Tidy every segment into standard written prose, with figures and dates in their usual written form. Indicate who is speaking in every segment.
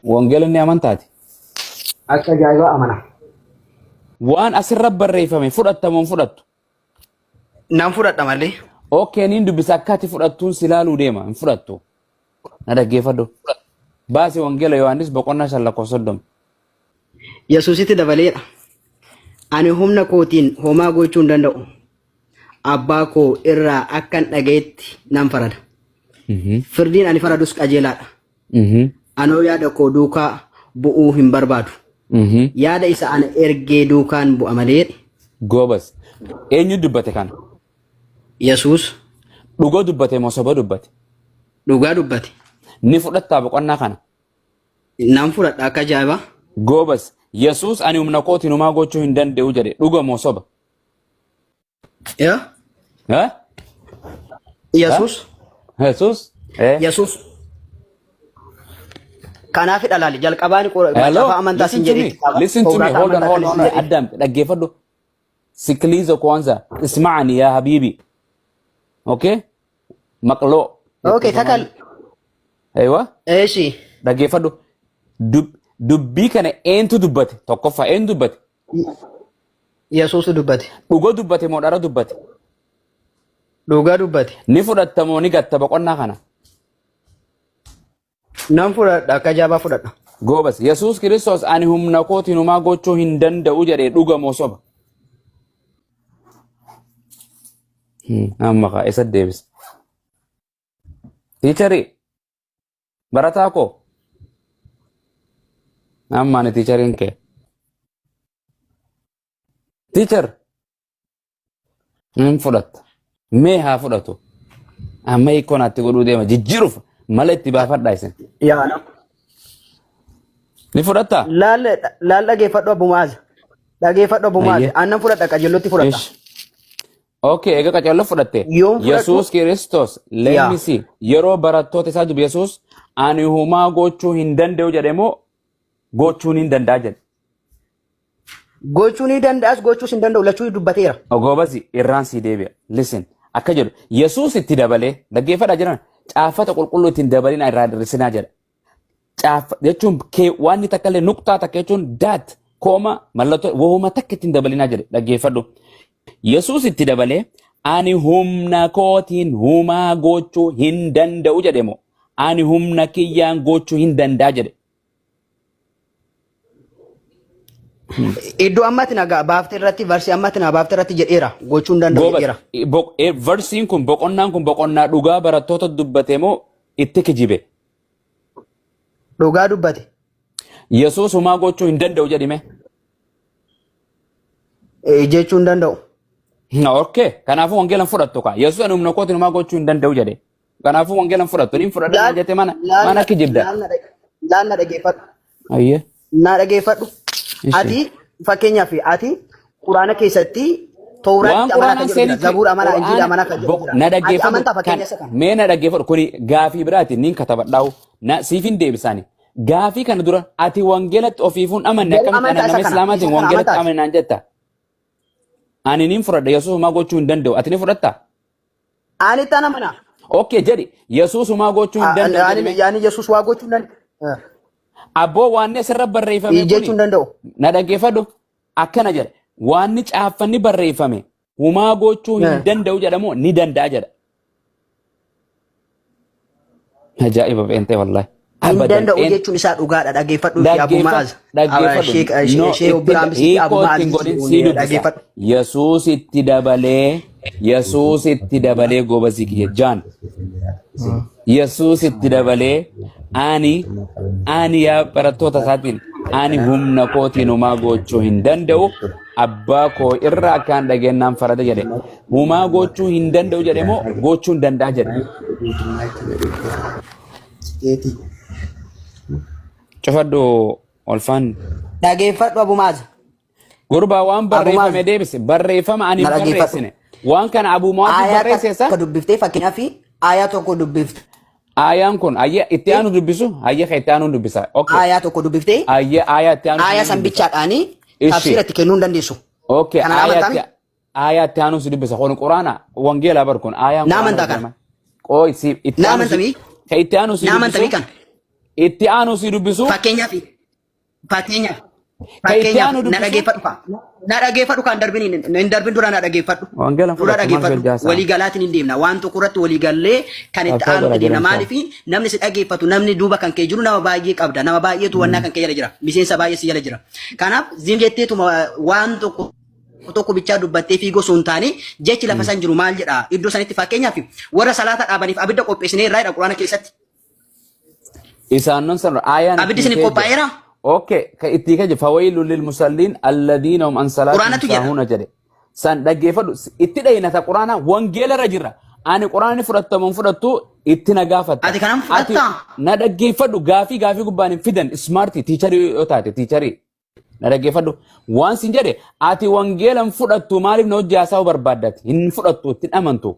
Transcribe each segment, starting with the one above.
Speaker 1: Wangeela ni amantaati.
Speaker 2: Akka ajaa'ibaa amana.
Speaker 1: Waan asirra barreeffame fudhatta moo hin fudhattu?
Speaker 2: Nan fudhadha malee.
Speaker 1: Okay, niin dubbisa akka ati fudhattuun si laaluu deema. Hin fudhattu. Na dhaggeeffadhu. Baasi Wangeela Yohaannis boqonnaa 5 lakkoofsa 30.
Speaker 2: Yesuusitti dabaleedha. Ani humna kootiin homaa gochuu hin danda'u. Abbaa koo irraa akkan dhaga'etti nan farada. Firdiin ani faradus qajeelaadha. Anoo yaada koo duukaa bu'uu hin barbaadu. Yaada isa ana ergee duukaan bu'a malee.
Speaker 1: Goobas. Eenyu dubbate kana?
Speaker 2: Yesuus.
Speaker 1: Dhugaa dubbate moo soba dubbate?
Speaker 2: Dhugaa dubbate.
Speaker 1: Ni fudhattaa boqonnaa kana?
Speaker 2: Nan fudhadha akka ajaa'ibaa.
Speaker 1: Goobas. Yesuus ani humna kootiin homaa gochuu hin danda'u jedhe. Dhuga moo soba?
Speaker 2: Yaa?
Speaker 1: Eh?
Speaker 2: Yesuus.
Speaker 1: Yesuus? Eh?
Speaker 2: Yesuus. Kanaaf dhalaali jalqabaan
Speaker 1: Hello?
Speaker 2: macaafa amantaa
Speaker 1: Listen
Speaker 2: sin
Speaker 1: to me.
Speaker 2: jedhee kitaaba
Speaker 1: Listen to me.
Speaker 2: Tawraata
Speaker 1: Hold on,
Speaker 2: amantaa
Speaker 1: hold
Speaker 2: kan
Speaker 1: on.
Speaker 2: sin jedhee.
Speaker 1: Adam, dhaggeeffadhu. Sikiliza kwanza. Isma'ani ya habibi. Okay? Maqloo.
Speaker 2: Okay, takal.
Speaker 1: Aywa.
Speaker 2: Eeshi.
Speaker 1: Dhaggeeffadhu. Dubbii kana eentu dubbate? Tokkoffaa eentu dubbate?
Speaker 2: Yesuusu dubbate.
Speaker 1: Dhuga dubbate moo dhara dubbate?
Speaker 2: Dhugaa dubbate.
Speaker 1: Ni fudhatta moo ni gatta boqonnaa kana?
Speaker 2: Nan fudhadha akka ajaa'ibaa fudhadha.
Speaker 1: Goobas. Yesuus Kiristoos ani humna kootiin homaa gochuu hin danda'u jedhee dhuga moo soba? Amma kaa isa deebisa. Tiicharii barataa koo. Amma ani tiichariin kee. Tiichar hin fudhatta. Mee haa fudhatu. Amma hiikoo naatti godhuu deema jijjiiruuf mala itti baafadhaa isin.
Speaker 2: Yaa na.
Speaker 1: Ni fudhattaa?
Speaker 2: Laal laal dhageeffadhu Abu Mu'aaz. Dhageeffadhu Abu Mu'aaz.
Speaker 1: Ayyee.
Speaker 2: Aannan fudhadha qajeellotti fudhadha.
Speaker 1: Ish. Okay, egaa qaceelloo fudhatte.
Speaker 2: Yoon fudhadhu
Speaker 1: Yesuus Kiristoos
Speaker 2: yaa.
Speaker 1: let me see. Yeroo barattoota isaa dubbi Yesuus ani humaa gochuu hin danda'u jedhe moo gochuun hin danda'a jedhe.
Speaker 2: Gochuu ni danda'as gochuus hin danda'u lachuu dubbateera.
Speaker 1: Goobasi irraan sii deebi'a. Listen. Akka jedhu Yesuus itti dabalee dhaggeeffadhaa jiran caafata qulqulluu ittiin dabalina irraa hir'isinaa jedha. Caafa jechuun kee waan takka illee nuqxaa takka jechuun daat kooma mallattoo wahuma takka ittiin dabalinaa jedhe dhaggeeffadhu. Yesuus itti dabalee ani humna kootiin humaa gochuu hin danda'u jedhe moo ani humna kiyyaan gochuu hin danda'a jedhe.
Speaker 2: Iddoo ammatti na baafte irratti varsii ammatti na baafte irratti jedheera gochuu hin danda'u
Speaker 1: Goobas
Speaker 2: jedheera.
Speaker 1: versiin kun boqonnaan kun boqonnaa dhugaa barattoota dubbate moo itti kijibe?
Speaker 2: Dhugaa dubbate.
Speaker 1: Yesuus humaa gochuu hin danda'u jedhime.
Speaker 2: Jechuu hin danda'u.
Speaker 1: Okay. Kanaafuu wangeela hin fudhattu kaa. Yesuus ani humna kootiin humaa gochuu hin danda'u jedhe. Kanaafuu wangeela hin fudhattu. Ni fudhadha naan jette mana mana kijibda.
Speaker 2: Laal na dhageeffadhu.
Speaker 1: Ayyee.
Speaker 2: Na dhageeffadhu.
Speaker 1: Ishi.
Speaker 2: Ati fakkeenyaaf ati Quraana keessatti
Speaker 1: Waan
Speaker 2: Tooraatti amanaa
Speaker 1: Quraanaan
Speaker 2: kan jedhu jira.
Speaker 1: seenitti
Speaker 2: Zabuura amanaa, Injiila
Speaker 1: Quraana
Speaker 2: amanaa kan jedhu jira.
Speaker 1: na
Speaker 2: Ati
Speaker 1: dhaggeeffadhu
Speaker 2: amantaa
Speaker 1: kan
Speaker 2: fakkeenya isa kana.
Speaker 1: mee na dhaggeeffadhu kuni gaafii biraati nin katabadhaa'u na siif hin deebisaani. Gaafii kana dura ati wangeelatti ofiifuun amanne
Speaker 2: Garuu
Speaker 1: akkamitti
Speaker 2: amantaa
Speaker 1: ana
Speaker 2: isa
Speaker 1: nama
Speaker 2: kana. Isa
Speaker 1: islaamaatiin
Speaker 2: kana
Speaker 1: wangeelatti
Speaker 2: amantaati.
Speaker 1: amane naan jetta. Ani nin fudhadha Yesuus homaa gochuu hin danda'u ati ni fudhattaa?
Speaker 2: Ani itti amana.
Speaker 1: Okay jedhi Yesuus homaa gochuu hin danda'u jedhi mee.
Speaker 2: Ani Yesuus waa gochuu hin danda'u.
Speaker 1: Abboo waan asirra barreeffame
Speaker 2: Jechuu
Speaker 1: kuni
Speaker 2: hin danda'u.
Speaker 1: na dhaggeeffadhu akkana jedha waanni caaffanni barreeffame humaa gochuu hin danda'u jedhamoo ni danda'a jedha. Ajaa'iba pheenxee wallaahi.
Speaker 2: Hin
Speaker 1: Abadan
Speaker 2: danda'u
Speaker 1: pheen
Speaker 2: jechuun isaa dhugaadha dhaggeeffadhu fi Abu Ma'az.
Speaker 1: dhaggeeffadhu. No
Speaker 2: Sheekh
Speaker 1: itti
Speaker 2: Biraam fi Abu
Speaker 1: hiikoo
Speaker 2: Ma'az
Speaker 1: ittiin godhin sii dubbisa.
Speaker 2: dhaggeeffadhu.
Speaker 1: Yesuus itti dabalee Yesuus itti dabalee gobasii kiyya jaan. Yesuus itti dabalee ani ani yaa barattoota isaatiin ani humna kootiin humaa gochuu hin danda'u abbaa koo irraa akkaan dhageenyaan farada jedhe humaa gochuu hin danda'u jedhe moo gochuu hin danda'a jedhe. Cufadhu olfaan.
Speaker 2: Dhageeffadhu Abu Ma'az.
Speaker 1: Gurbaa waan
Speaker 2: Abu
Speaker 1: barreeffame
Speaker 2: Ma'az.
Speaker 1: deebise barreeffama ani
Speaker 2: Na
Speaker 1: hin
Speaker 2: dhaggeeffadhu.
Speaker 1: barreessine waan kana Abuu Mu'aaz
Speaker 2: Aayaa
Speaker 1: barreesseessa.
Speaker 2: takka dubbiftee fakkeenyaaf aayaa tokko dubbiftee
Speaker 1: Aayaan kun ayya itti aanu dubbisu ayya ka itti aanu dubbisa. Okay.
Speaker 2: aayaa tokko dubbiftee
Speaker 1: Ayya aayaa itti aanu
Speaker 2: aayaa
Speaker 1: si
Speaker 2: san
Speaker 1: dubbisa.
Speaker 2: bichaadhaanii
Speaker 1: Ishi.
Speaker 2: tafsiira itti kennuu hin dandeessu.
Speaker 1: Okay.
Speaker 2: Kana na
Speaker 1: Aayaa
Speaker 2: amantaa
Speaker 1: itti
Speaker 2: mi?
Speaker 1: aayaa itti aanu si dubbisa. Kun Quraana wangeelaa bar kun aayaan
Speaker 2: Na
Speaker 1: Quraana
Speaker 2: amantaa kana.
Speaker 1: hojjetama. Qooy si itti
Speaker 2: Na
Speaker 1: aanu si
Speaker 2: amantamii?
Speaker 1: ka itti aanu si
Speaker 2: Na amantamii
Speaker 1: dubbisu
Speaker 2: kana.
Speaker 1: Itti aanu si dubbisu.
Speaker 2: Fakkeenyaaf
Speaker 1: Ka itti
Speaker 2: fakkeenyaaf
Speaker 1: aanu
Speaker 2: na
Speaker 1: dubbisu.
Speaker 2: dhageeffadhu kaa. Na dhageeffadhu kaan darbin hin darbin dura na dhageeffadhu.
Speaker 1: Wangeela
Speaker 2: Dura
Speaker 1: fudhattu maal
Speaker 2: dhageeffadhu.
Speaker 1: hojjaasaa?
Speaker 2: Walii galaatiin hin deemna. Waan tokko irratti walii gallee kan itti
Speaker 1: Abbaa
Speaker 2: aanutti
Speaker 1: godha
Speaker 2: deemna.
Speaker 1: jedhan.
Speaker 2: Maaliif namni si dhageeffatu, namni duuba kan kee jiru nama baay'ee qabda. Nama baay'eetu wannaa kan kee jala jira. Miseensa baay'ee si jala jira. Kanaaf zim jetteetuma waan tokko tokko bichaa dubbattee fiigoo osoo hin taane, jechi lafa san jiru maal jedha iddoo sanitti? Fakkeenyaaf, warra salaata dhaabaniif abidda qopheessinee irraa jedha Quraana keessatti.
Speaker 1: Isaannon san ayaan
Speaker 2: Abiddi
Speaker 1: itti
Speaker 2: isiniif
Speaker 1: kee jedhe.
Speaker 2: qophaa'eera.
Speaker 1: Okay, ka itti kee jedhe فويل للمصلين الذين هم عن صلاتهم
Speaker 2: Quraanatu jedha.
Speaker 1: ساهون jedhe. San dhaggeeffadhu, itti dhayinata Quraana wangeela irra jirra. Ani Quraanni fudhattamu hin fudhattu itti na gaafatta.
Speaker 2: Ati kanan
Speaker 1: Ati
Speaker 2: fudhattaa?
Speaker 1: na dhaggeeffadhu, gaafii gaafii gubbaan hin fidan smart teacherii yoo taate teacherii. Na dhaggeeffadhu. Waan sin jedhe, ati wangeela hin fudhattu, maaliif na hojii haasa'uu barbaaddati? Hin fudhattu, itti hin amantu.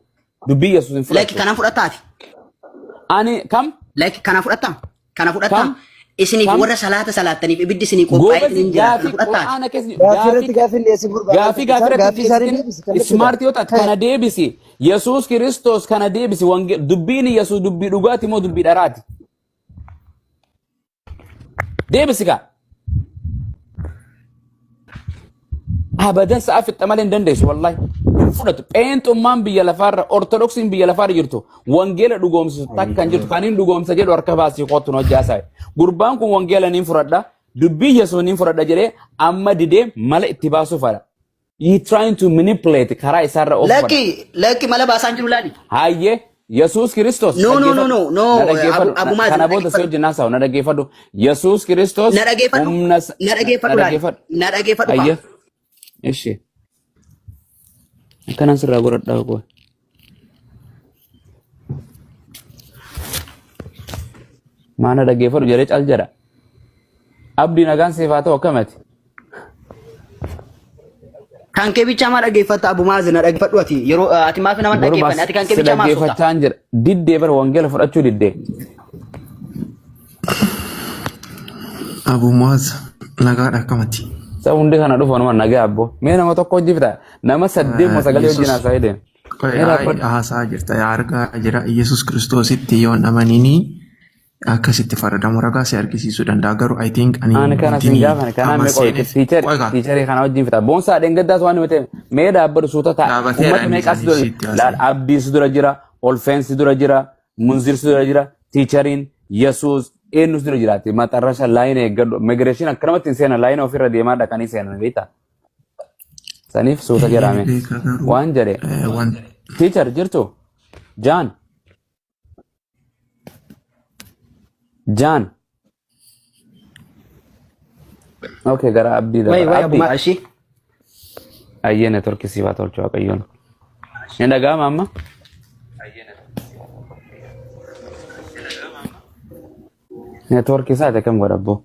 Speaker 1: Dubbii Yesuus hin
Speaker 2: Like
Speaker 1: fudhattu.
Speaker 2: kanan fudhattaati.
Speaker 1: Ani kam?
Speaker 2: Like kana fudhattaa? Kana fudhattaa?
Speaker 1: Kam?
Speaker 2: Isiniif
Speaker 1: Kam?
Speaker 2: warra salaata salaattaniif ibiddi isinii qophaa'ee
Speaker 1: Goobasi
Speaker 2: isiniin jira. Kana
Speaker 1: gaafii
Speaker 2: fudhattaati.
Speaker 1: Qur'aana keessa
Speaker 3: Gaaffii
Speaker 1: gaafii
Speaker 3: irratti gaaffii dhiyeessi gurbaa.
Speaker 1: Gaafii gaafii irratti
Speaker 3: Gaaffii isaanii
Speaker 1: dhiyeessitin
Speaker 3: deebisi kallattiidha.
Speaker 1: Smart yoo taate kana deebisi. Yesuus Kiristoos kana deebisi. Dubbiin Yesuus dubbii dhugaati moo dubbii dharaati? Deebisi kaa. Abadan sa'a fixxa malee hin dandeessu wallahi. Hin fudhatu. Pheenxummaan biyya lafaarra, Ortodoksiin biyya lafaarra jirtu wangeela dhugoomsisu takka hin jirtu. Kan hin dhugoomsa jedhu harka baasii kottu nu hojjaasaa. Gurbaan kun wangeela niin fudhadha. Dubbii Yesuus niin fudhadha jedhee amma didee mala itti baasuuf fadha. He trying to manipulate karaa isaarra of fadha.
Speaker 2: Lakki lakki, mala baasaan jiru laali.
Speaker 1: Hayyee, Yesuus Kiristoos
Speaker 2: No, no, no,
Speaker 1: dhaggeeffadhu.
Speaker 2: no, no.
Speaker 1: Na dhaggeeffadhu.
Speaker 2: Abu Maazin,
Speaker 1: Kana
Speaker 2: na
Speaker 1: booda si
Speaker 2: dhaggeeffadhu.
Speaker 1: wajjin haasa'u, na dhaggeeffadhu. Yesuus Kiristoos
Speaker 2: Na dhaggeeffadhu.
Speaker 1: humna
Speaker 2: Na dhaggeeffadhu
Speaker 1: na
Speaker 2: laali.
Speaker 1: dhaggeeffadhu.
Speaker 2: Na dhaggeeffadhu kaa.
Speaker 1: Hayyee. Ishi. Akkanaan sirraa godhadhaa koo. Maana dhaggeeffadhu jedhee cal jedha. Abdii, nagaan siif haa ta'u, akkamati?
Speaker 2: Kan kee bichaa maa dhaggeeffatta, Abu Maazin? Na dhaggeeffadhu ati. Yeroo ati maaf nama hin
Speaker 1: Garuu
Speaker 2: dhaggeeffanne? Ati kan kee
Speaker 1: si
Speaker 2: bichaa maa soota?
Speaker 1: dhaggeeffachaan jira. Diddee bara wangeela fudhachuu diddee.
Speaker 4: Abu Muaz, nagaadha, akkamati?
Speaker 1: Isa hundi kana dhufu anuma nagaa abbo. Mee nama tokko hojii fita. Nama saddeet moo sagalee wajjin
Speaker 4: Yesus
Speaker 1: haasa'ee deema. Mee dhaabbadhu.
Speaker 4: Haasaa jirta yaa argaa jira. Yesus Kiristoositti yoon amanini akkasitti faradamu ragaa si argisiisuu danda'a, garuu I think ani
Speaker 1: Ani kana sin
Speaker 4: wanti
Speaker 1: gaafane kanaa
Speaker 4: amma
Speaker 1: mee qoy
Speaker 4: seeneef
Speaker 1: teacher
Speaker 4: qoy kaa
Speaker 1: teacherii kana wajjin fita. Boonsaa dheengaddaas waan himate mee dhaabbadhu suuta ta'a.
Speaker 4: Dhaabateera
Speaker 1: Uummata
Speaker 4: inni
Speaker 1: meeqas
Speaker 4: isaanii
Speaker 1: dura
Speaker 4: sitti
Speaker 1: laal
Speaker 4: haasa'e.
Speaker 1: Abdiis dura jira, Olfeensi dura jira, Munzirsi dura jira, teacheriin Yesuus eenyus dura jiraate maxarrasha laayina eeggadhu. Migreeshin akkanumatti hin seenan, laayina ofirra deemaa dhaqanii seenan beektaa. Saniif suuta jedhame.
Speaker 4: Beeka garuu
Speaker 1: Waan jedhe
Speaker 4: waan
Speaker 1: teacher jirtu Jaan Jaan. Okay, gara Abdii
Speaker 2: Wai
Speaker 1: dabara.
Speaker 2: wai Abu
Speaker 1: Abdii.
Speaker 2: Maazin. Ishii.
Speaker 1: Ayyee, networkii siif haa tolchu Waaqayyoon. Ni dhaga'ama amma? Networkii isaati akkam godha abboo?